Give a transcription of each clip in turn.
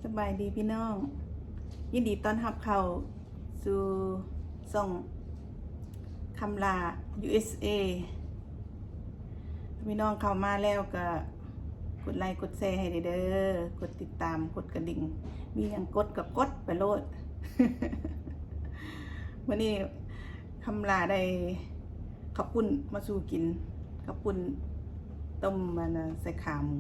ສະບາຍດີພີ່ນ້ອງ, ຍິນດີຕ້ອນຮັບເຂົ້າສູ່ຊ່ອງຄຳຫຼ້າ ຢູເອສເອ. ພີ່ນ້ອງເຂົ້າມາແລ້ວກໍກົດໄລກົດແຊໃຫ້ແດ່ເດີ, ກົດຕິດຕາມ, ກົດກະດິ່ງ, ມີຫຍັງກົດກໍກົດໄປໂລດ. ມື້ນີ້ຄຳຫຼ້າໄດ້ເຂົ້າປຸ້ນມາສູ່ກິນ, ເຂົ້າປຸ້ນຕົ້ມ ອັນນະ ໃສ່ຂາໝູ.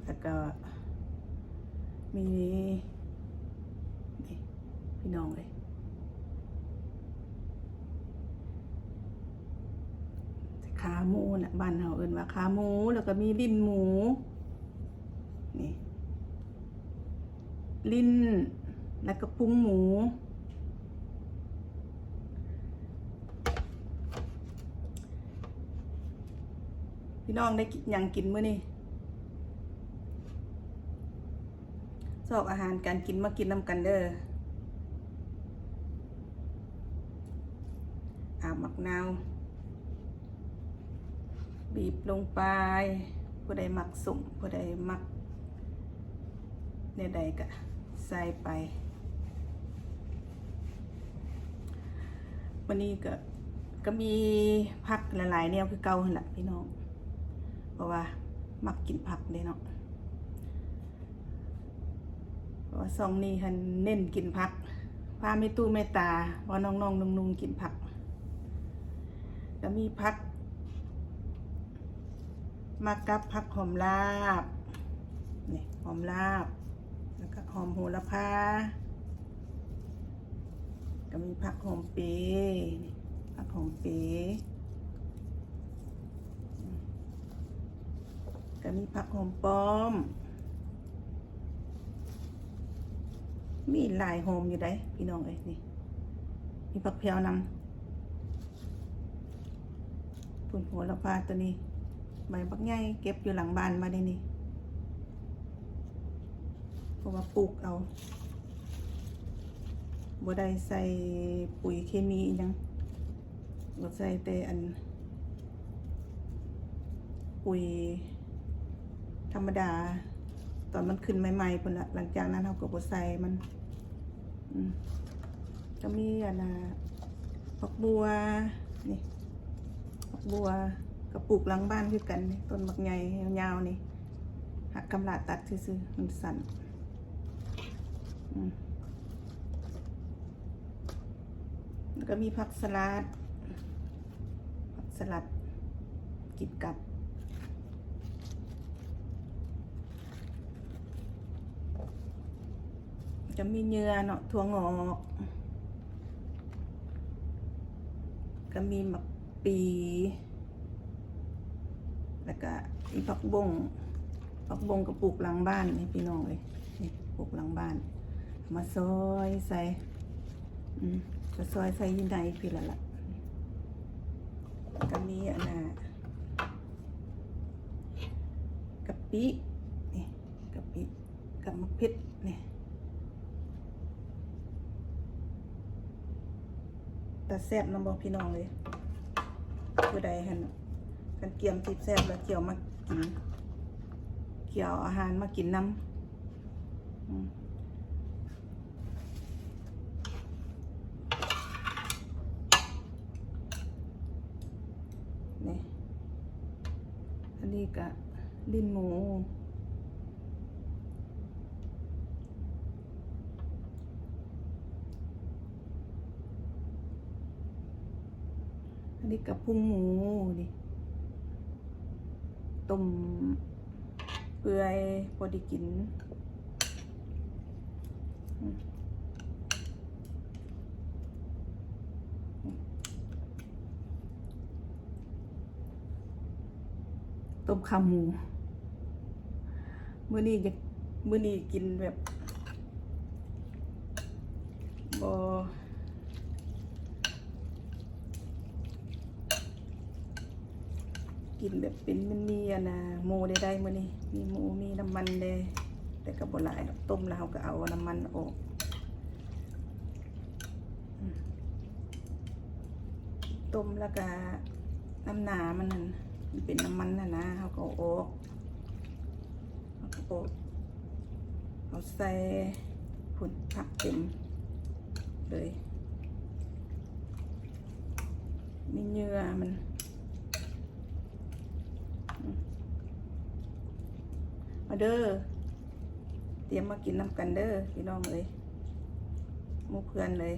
ແລ້ວກໍມີ ນີ້ ພີ່ນ້ອງເອີຍ, ຂາໝູນະ, ບ້ານເຮົາເອີ້ນວ່າຂາໝູ, ແລ້ວກໍມີລີ້ນໝູ ນີ້ ລີ້ນ ແລ້ວກໍພຸງໝູ. ພີ່ນ້ອງໄດ້ກິນຫຍັງກິນມື້ນີ້? ຊອກອາຫານການກິນມາກິນນຳກັນເດີ. ອາບໝາກນາວ ບີບລົງໄປ, ຜູ້ໃດມັກສົ້ມ, ຜູ້ໃດມັກແນວໃດກະໃສ່ໄປ. ມື້ນີ້ກະ ກະມີຜັກຫຼາຍໆແນວຄືເກົ່າຫັ້ນລະພີ່ນ້ອງ, ເພາະວ່າມັກກິນຜັກເດ້ເນາະ. ເພາະວ່າຊ່ອງນີ້ຫັ້ນເນັ້ນກິນຜັກ, ພາແມ່ຕູ້ແມ່ຕາ ພານ້ອງໆນຸ່ງໆກິນຜັກ. ກະມີຜັກມາກັບຜັກຫອມລາບ, ນີ້ ຫອມລາບ, ແລ້ວກະຫອມໂຫລະພາ. ກະມີຜັກຫອມເປ, ນີ້ ຜັກຫອມເປ, ກະມີຜັກຫອມປ້ອມ. ມີຫຼາຍຫອມຢູ່ໃດ໋ພີ່ນ້ອງເອີຍ, ນີ້ ມີຜັກແພວນຳ. ພຸ້ນ ໂຫລະພາໂຕນີ້ ໃບບັກໃຫຍ່, ເກັບຢູ່ຫຼັງບ້ານມາເດ້ນີ້, ເພາະວ່າປູກເອົາ, ບໍ່ໄດ້ໃສ່ປຸ໋ຍເຄມີອີ່ຫຍັງ, ກໍໃສ່ແຕ່ອັນ ປຸ໋ຍທຳມະດາ ຕອນມັນຂຶ້ນໃໝ່ໆພຸ້ນລະ, ຫຼັງຈາກນັ້ນເຮົາກໍບໍ່ໃສ່ມັນ. ອືມ ກໍມີອັນນ່າ ຜັກບົ່ວ, ນີ້ ຜັກບົ່ວກໍປູກຫຼັງບ້ານຄືກັນ, ນີ້ ຕົ້ນບັກໃຫຍ່ຍາວໆນີ້, ຫາກຳລະຕັດຊື່ໆ ມັນສັ້ນ. ອືມ ແລ້ວກໍມີຜັກສະຫຼັດ, ຜັກສະຫຼັດກິນກັບ. ກໍມີເຫຍື່ອເນາະ, ຖົ່ວງອກ, ກໍມີໝາກປີ, ແລ້ວກະອີ່ຜັກບົ້ງ, ຜັກບົ້ງກໍປູກຫຼັງບ້ານນີ້ພີ່ນ້ອງເອີຍ, ນີ້ ປູກຫຼັງບ້ານ, ເອົາມາຊອຍໃສ່. ອືມ ກໍຊອຍໃສ່ຢູ່ໃນພີ້ລະລະ. ກໍມີອັນນ່າ ກະປິ, ນີ້ ກະປິກັບໝາກເຜັດນີ້. ຕາແຊບນຳບໍ່ພີ່ນ້ອງເອີຍ? ຜູ້ໃດຫັ້ນ ຄັນກຽມຊິແຊບແລ້ວ ກຽວມາກິນ, ກຽວເອົາອາຫານມາກິນນຳ. ອືມ ນີ້ ອັນນີ້ກະ ລີ້ນໝູ. ອັນນີ້ກະພຸງໝູນີ້ ຕົ້ມເປື່ອຍພໍດີກິນ. ຕົ້ມຂາໝູ. ມື້ນີ້ຢາກ ມື້ນີ້ກິນແບບ ບໍ່ ກິນແບບເປັນ ມັນມີອັນນ່າ ໝູໄດ້ໄດ້ມື້ນີ້ ມີໝູ ມີນ້ຳມັນແດ່ ແຕ່ກໍບໍ່ຫຼາຍດອກ ຕົ້ມແລ້ວເຮົາກໍເອົານ້ຳມັນອອກ. ຕົ້ມແລ້ວກະນ້ຳໜາມັນຫັ້ນ ມັນເປັນນ້ຳມັນຫັ້ນນະ ເຮົາກໍເອົາອອກ ເຮົາກໍເອົາອອກ. ເອົາໃສ່ພຸ້ນ ຜັກເຕັມເລີຍ ມີເຫຍື່ອມັນ. ອືມ ມາເດີ ຕຽມມາກິນນຳກັນເດີພີ່ນ້ອງເອີຍ ໝູ່ເພື່ອນເລີຍ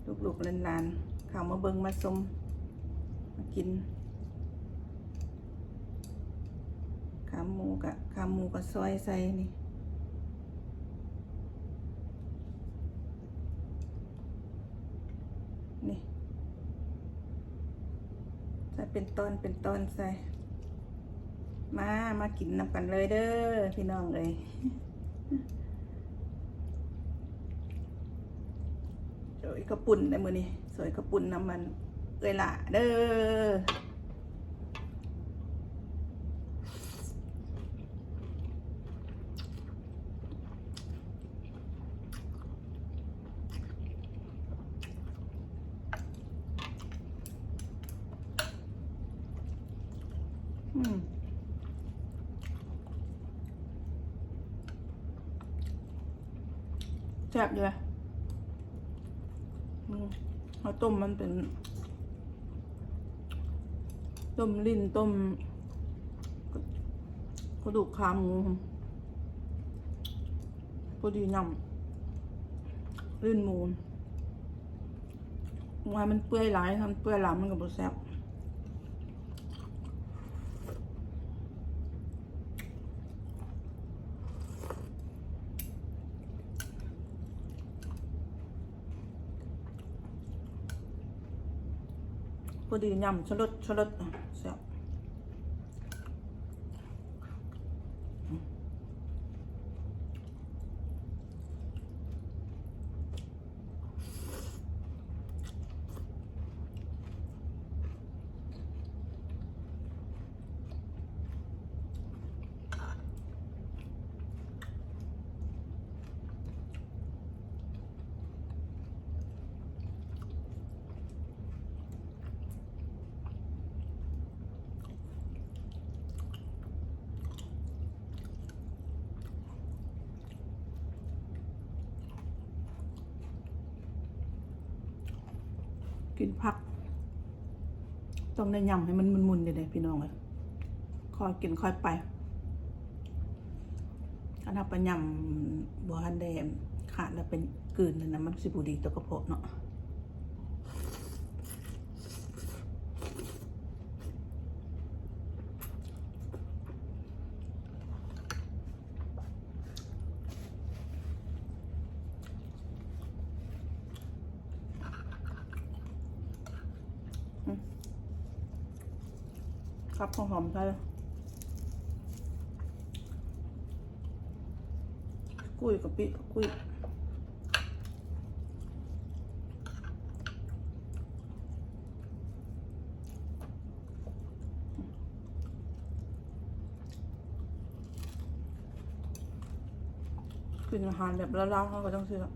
ລູກໆຫຼານໆ ເຂົ້າມາເບິ່ງມາຊົມ ມາກິນ. ຂາໝູກະ ຂາໝູກະຊອຍໃສ່ນີ້ ນີ້ ໃສ່ເປັນຕອນເປັນຕອນໃສ່. ມາ ມາກິນນຳກັນເລີຍເດີພີ່ນ້ອງເອີຍ. ໂອ້ຍ ເຂົ້າປຸ້ນເດ້ມື້ນີ້ ຊອຍເຂົ້າປຸ້ນນຳມັນເອື້ອຍຫຼ້າເດີ. ອືມ ແຊບເດ້. ອືມ ເຮົາຕົ້ມມັນເປັນ ຕົ້ມລີ້ນ ຕົ້ມກະດູກຂາໝູ ພໍດີຍຳ ລີ້ນໝູ ບໍ່ໃຫ້ມັນເປື່ອຍຫຼາຍ ຖ້າມັນເປື່ອຍຫຼາຍມັນກະບໍ່ແຊບ. ພໍດີຍຳ ສະຫຼຸດ ສະຫຼຸດ ແຊບ. ກິນຜັກຕ້ອງໄດ້ຍຳໃຫ້ມັນໝຸ່ນໆເດ້ພີ່ນ້ອງເອີຍ ຄ່ອຍກິນຄ່ອຍໄປ. ຄັນເຮົາໄປຍຳບໍ່ທັນໄດ້ຂາດແລ້ວໄປກືນນັ້ນນະ ມັນຊິບໍ່ດີຕໍ່ກະເພາະເນາະ. ຄັບຫົວຫອມໃສ່ ກຸ້ຍກະປິ ກຸ້ຍ ກິນອາຫານແບບລາວໆ ເຮົາກະຈັ່ງຊີ້ລະ.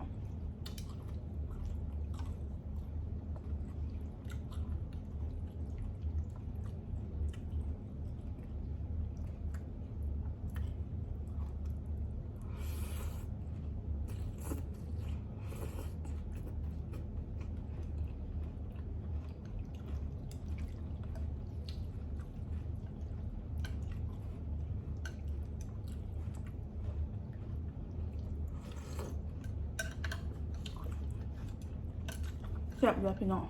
ແຊບເດີພີ່ນ້ອງ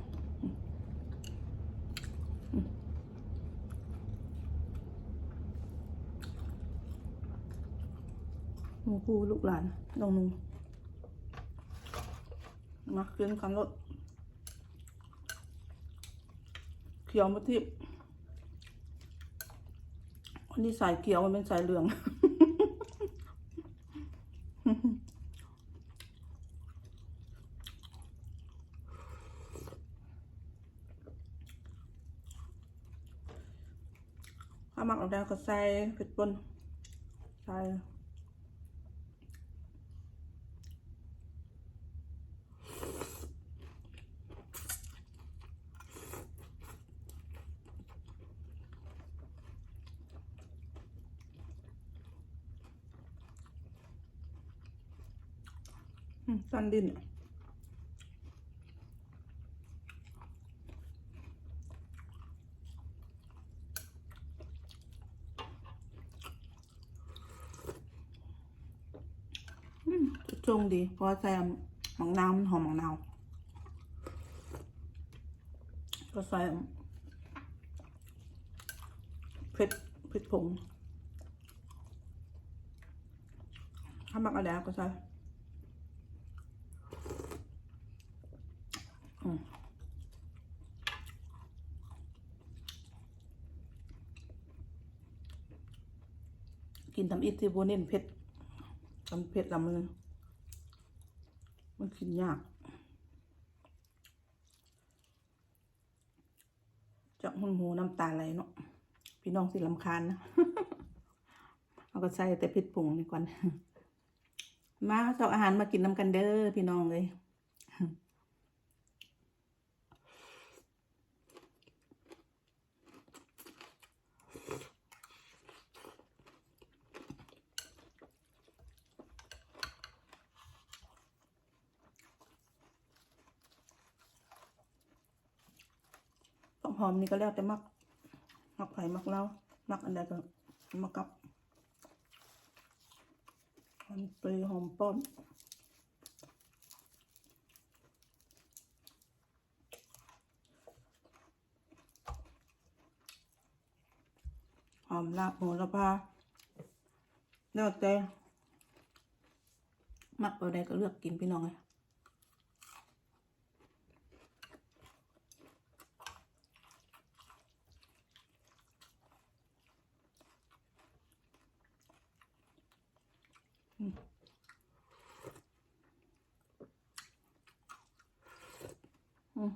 ອືມ ອືມ ໝູ່ຄູ່ລູກຫຼານນ້ອງນຸ່ງ ມາກິນກັນໂລດ. ຂຽວໝົດທີບ ອັນນີ້ສາຍຂຽວ ມັນເປັນສາຍເຫຼືອງ. ຖ້າມັກແນວໃດກະໃສ່ເຜັດປົ່ນ ໃສ່ ອືມ ອືມ ສັ່ນດິ້ນ. ອືມ ຊົງດີ ເພາະວ່າໃສ່ໝາກນາວ ມັນຫອມໝາກນາວ ກໍໃສ່ເຜັດ ເຜັດຜົງ. ຖ້າມັກອັນໃດກໍໃສ່ ອືມ ກິນທຳອິດທີ່ບໍ່ເນັ້ນເຜັດ ຄັນເຜັດລະມັນ ມັນກິນຍາກ. ຈັກຫຸ່ນຫູນ້ຳຕາໄຫຼເນາະ ພີ່ນ້ອງຊິລຳຄານນະ. ເຮົາກໍໃສ່ແຕ່ເຜັດຜົງນີ້ກ່ອນ. ມາຊອກອາຫານມາກິນນຳກັນເດີພີ່ນ້ອງເອີຍ. ຜັກຫອມນີ້ກໍແລ້ວແຕ່ມັກ ມັກໃຜມັກລາວ ມັກອັນໃດກໍມາກັບ ຫອມເຕຍ ຫອມປ້ອມ. ຫອມລາບໂຫລະພາ ແລ້ວແຕ່ມັກແບບໃດກໍເລືອກກິນ ພີ່ນ້ອງເອີຍ. ອືມ ອືມ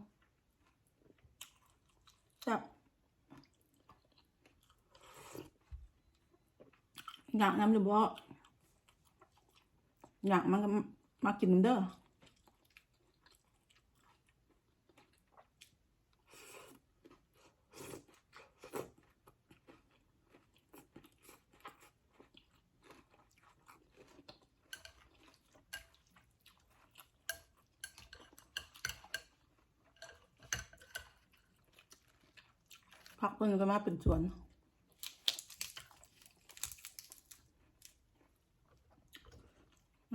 ແຊບ. ຢາກນຳຢູ່ບໍ່? ຢາກມັນກໍມາກິນນຳເດີ. ຜັກເພິ່ນກໍມາເປັນສວນ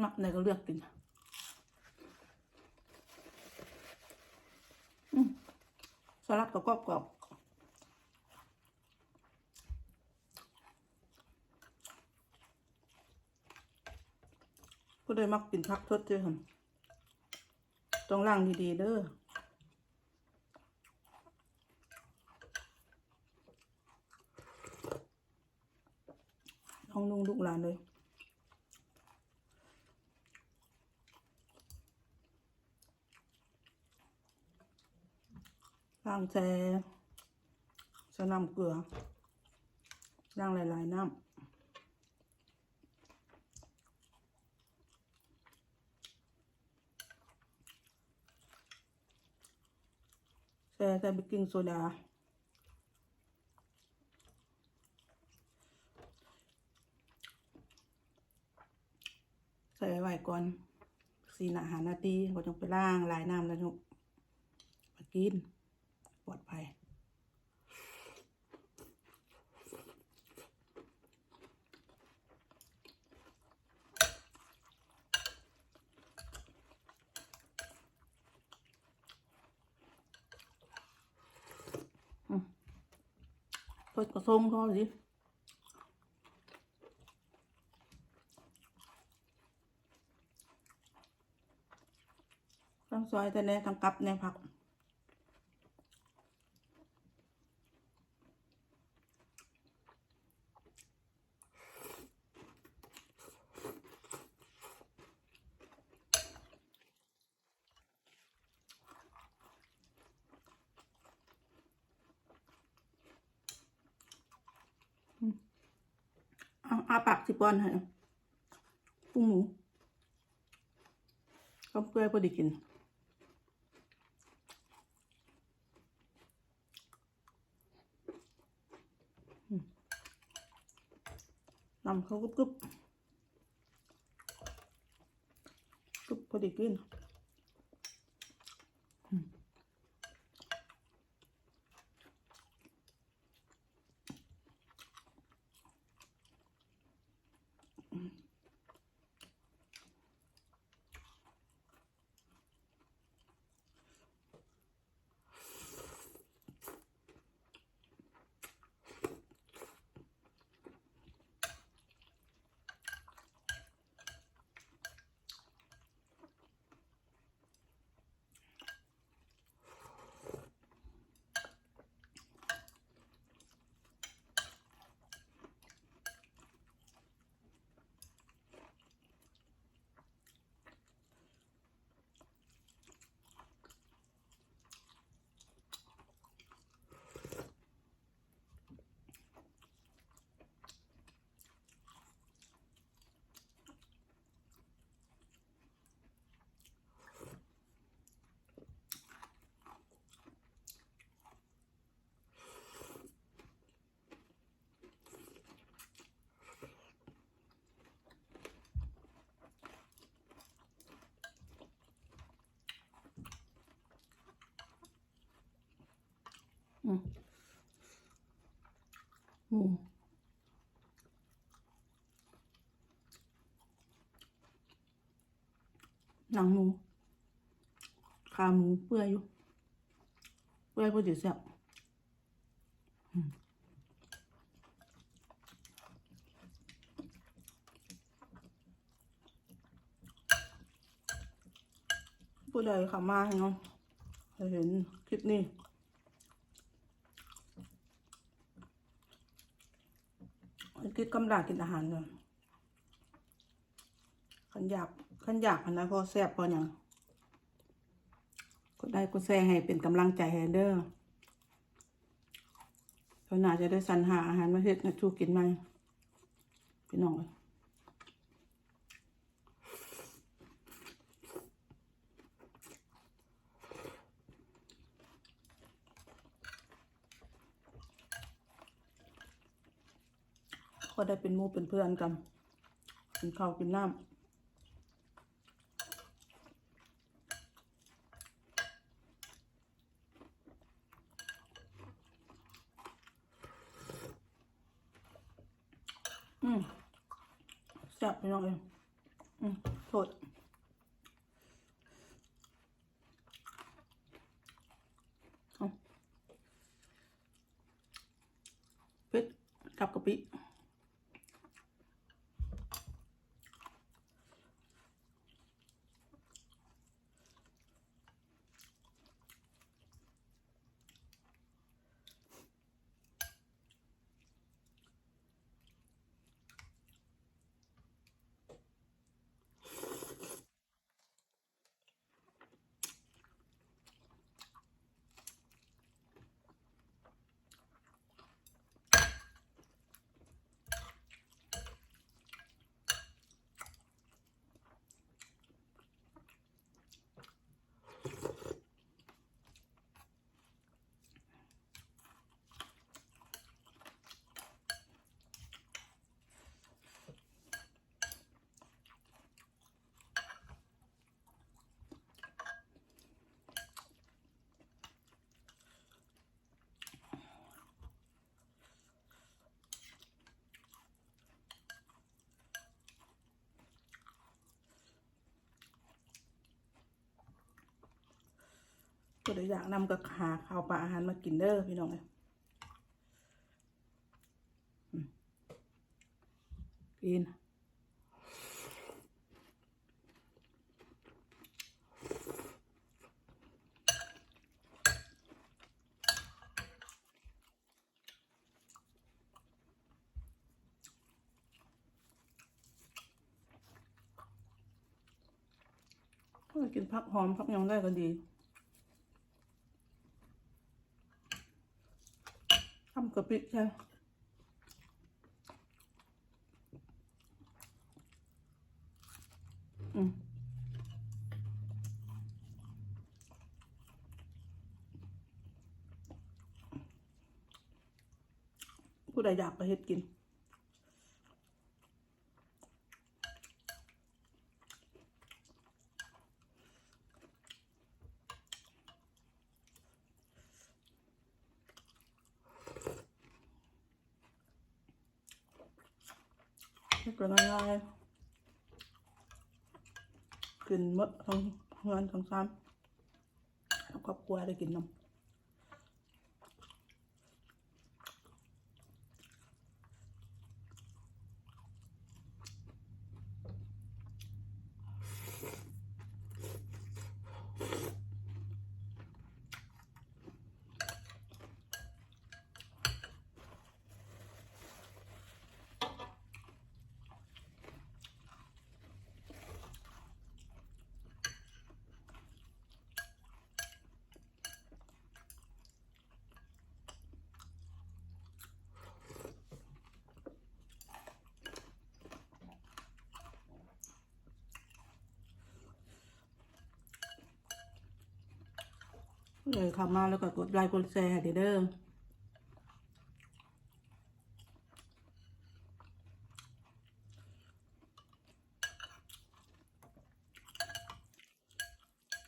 ມັກໃດກໍເລືອກກິນ. ອືມ ສະຫຼັດກໍກອບໆ. ຜູ້ໃດມັກກິນຜັກສົດຈັ່ງຊັ້ນ ຕ້ອງລ້າງດີໆເດີ ນ້ອງນຸ່ງລູກຫຼານເອີຍ. ລ້າງແຊ່ ໃສ່ນ້ຳເກືອ ລ້າງຫຼາຍໆນ້ຳ ແຊ່ໃສ່ເບກກິງໂຊດາ. ໃສ່ໄວ້ກ່ອນ ສີ່ນາ ຫ້ານາທີ ກໍຈັ່ງໄປລ້າງ ຫຼາຍນ້ຳແລ້ວ ມາກິນ ປອດໄພ. ອືມ ເພິ່ນກໍສົ່ງເຂົາຊິ ທັງຊອຍແທ້ແດ່ ທັງກັບແດ່ ຜັກ. ອາ ອ້າປາກຊິປ້ອນໃຫ້ ປຸງໝູ ຄຳເປື່ອຍພໍດີກິນ. ອືມ ນ້ຳເຂົ້າກຶບໆ ກຶບໂພ ພໍດີກິນ. ອືມ. ອືມ ອືມ ໜັງໝູ ຂາໝູເປື່ອຍຢູ່ ເປື່ອຍພໍດີແຊບ. ອືມ ຜູ້ໃດເຂົ້າມາເນາະ ໃຫ້ເຫັນຄລິບນີ້ ຄິດຄຳຫຼ້າກິນອາຫານເດີ. ຄັນຢາກ ຄັນຢາກຫັ້ນນະ ພໍແຊບພໍຫຍັງ ກົດໄລກົດແຊໃຫ້ເປັນກຳລັງໃຈໃຫ້ເດີ. ເທື່ອໜ້າຈະໄດ້ສັນຫາອາຫານມາເຮັດໃຫ້ສູ່ກິນໃໝ່ ພີ່ນ້ອງເອີຍ. ພໍໄດ້ເປັນໝູ່ເປັນເພື່ອນກັນ ກິນເຂົ້າກິນນ້ຳ. ອືມ ແຊບພີ່ນ້ອງເອີຍ. ອືມ ໂທດ ເອົາ ເຜັດກັບກະປິ. ຜູ້ใดอยากนำก็หาข้าวปลาอาหารมากินเด้อพี่น้องเอ้ย อืม กิน กินผักหอมผักหยังได้ก็ดี ตำกะปิใส่ อืม ผู้ใดอยากก็เฮ็ดกิน. ເຮັດກໍງ່າຍໆ ກິນໝົດທັງເຮືອນທັງຊານ ທັງຄອບຄົວໄດ້ກິນນຳ. ເອີ ເຂົ້າມາແລ້ວກໍກົດໄລກົດແຊໃຫ້ເດີ.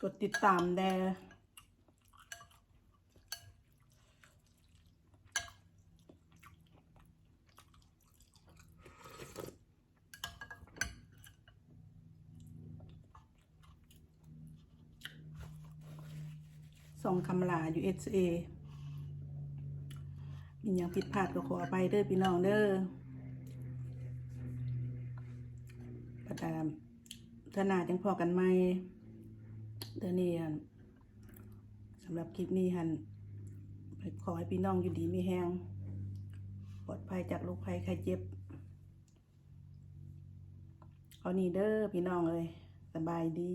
ກົດຕິດຕາມແດ່. ຊ່ອງຄຳຫຼ້າ ຢູເອສເອ ມີຫຍັງຜິດພາດກໍຂໍອະໄພເດີພີ່ນ້ອງເດີ. ບັດ ເທື່ອໜ້າຈັ່ງພໍ້ກັນໃໝ່. ເທື່ອນີ້ ສຳລັບຄລິບນີ້ຫັ້ນ ຂໍໃຫ້ພີ່ນ້ອງຢູ່ດີມີແຮງ ປອດໄພຈາກໂລກໄພໄຂ້ເຈັບ. ເທົ່ານີ້ເດີພີ່ນ້ອງເອີຍ ສະບາຍດີ.